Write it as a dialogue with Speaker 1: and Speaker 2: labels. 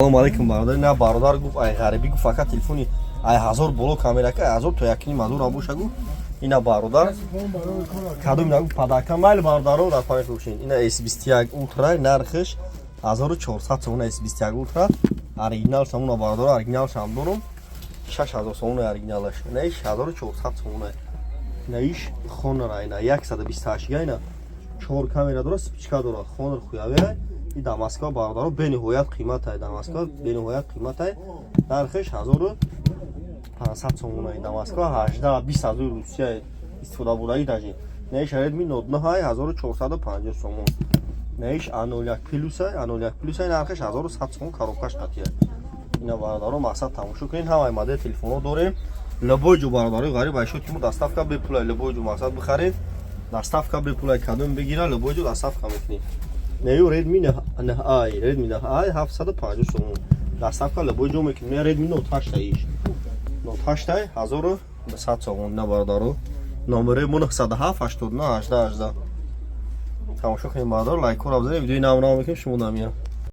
Speaker 1: Салому алейкум, бародар. На, бародар гуфт, ай ғарибӣ гуфт, фақат телефони ай 1000 боло камерака, ай 1000 то 1500 ам боша, гуфт. Ина, бародар, кадом ина, гуфт, падака. Майли, бародаро, дар память бошед. Ина S21 Ultra, нархиш 1400 сомона. S21 Ultra оригинал сомона, бародаро, оригинал шам дорум, 6000 сомона оригиналаш. Ина иш 1400 сомона. Ина иш Honor, ина 128 га, ина чор камера дора, вспышка дора, Honor Huawei. И дар Москва, бародаро, бениҳоят қиматай, дар Москва бениҳоят қиматай, нархиш 1500 сомона. Дар Москва 18 20 ҳазори Русия истифода бурдаги даже. Наиш Redmi Note 9, 1450 сомон. Наиш A01 плюс, A01 плюс, нархиш 1100 сомон, коробкаш қатия. Ина, бародаро, мақсад, тамошо кунед, ҳамаи модел телефонҳо дорем. Любой ҷо, бародарои ғариб, айшо ки мо доставка бепулай, любой ҷо, мақсад, бихаред, доставка бепулай, кадом бигира, любой ҷо доставка мекунем. Нею Redmi 9i, Redmi 9i 750 сомон. Доставка любой ҷо мекунем. Не, Redmi Note 8 иш. Note 8 1200 сомон, на, бародаро. Номерои мо 907 89 18 18. Тамошо кунем, бародаро, лайкҳоро бизанед, видеои нав нав мекунем, шумо намия.